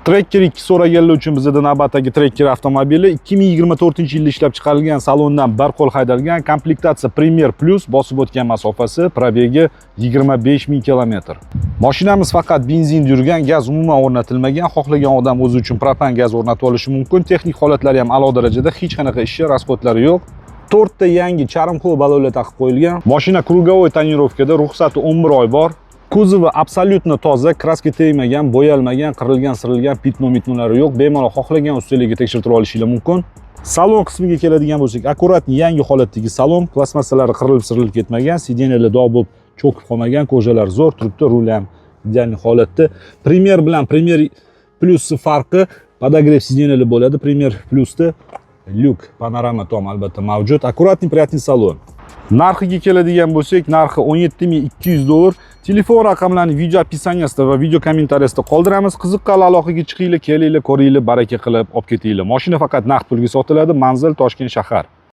Tracker 2 so'raganlar uchun bizda navbatdagi Tracker avtomobili 2024-yilda ishlab chiqarilgan, salondan bir qo'l haydalgan, komplektatsiya Premier Plus, bosib o'tgan masofasi, пробег i 25 ming kilometr. Mashinamiz faqat benzinda yurgan, gaz umuman o'rnatilmagan. Xohlagan odam o'zi uchun propan gaz o'rnatib olishi mumkin. Texnik holatlari ham a'lo darajada, hech qanaqa ishi, расход lari yo'q. To'rtta yangi charmxo balonlar taqib qo'yilgan. Mashina круговой тонировка da, ruxsati 11 oy bor. Kuzovi абсолютно toza, краска tegmagan, bo'yalmagan, qirilgan, sirilgan пятно mitno lari yo'q. Bemalol xohlagan ustalarga tekshirtirib olishingiz mumkin. Salon qismiga keladigan bo'lsak, аккуратный, yangi holatdagi salon, plastmassalari qirilib sirilib ketmagan, сиденья lar dog' bo'lib cho'kib qolmagan, кожа lar zo'r turibdi, rul ham идеальный holatda. Premier bilan Premier Plus farqi: подогрев сиденья lar bo'ladi. Premier Plusda lyuk, panorama tom albatta mavjud. Аккуратный, приятный salon. Narxiga keladigan bo'lsak, narxi 17 200 dollar. Telefon raqamlarini video описание sida va video kommentariyasida qoldiramiz. Qiziqqanlar aloqaga chiqinglar, kelinglar, ko'ringlar, baraka qilib olib ketinglar. Mashina faqat naqd pulga sotiladi. Manzil: Toshkent shahar.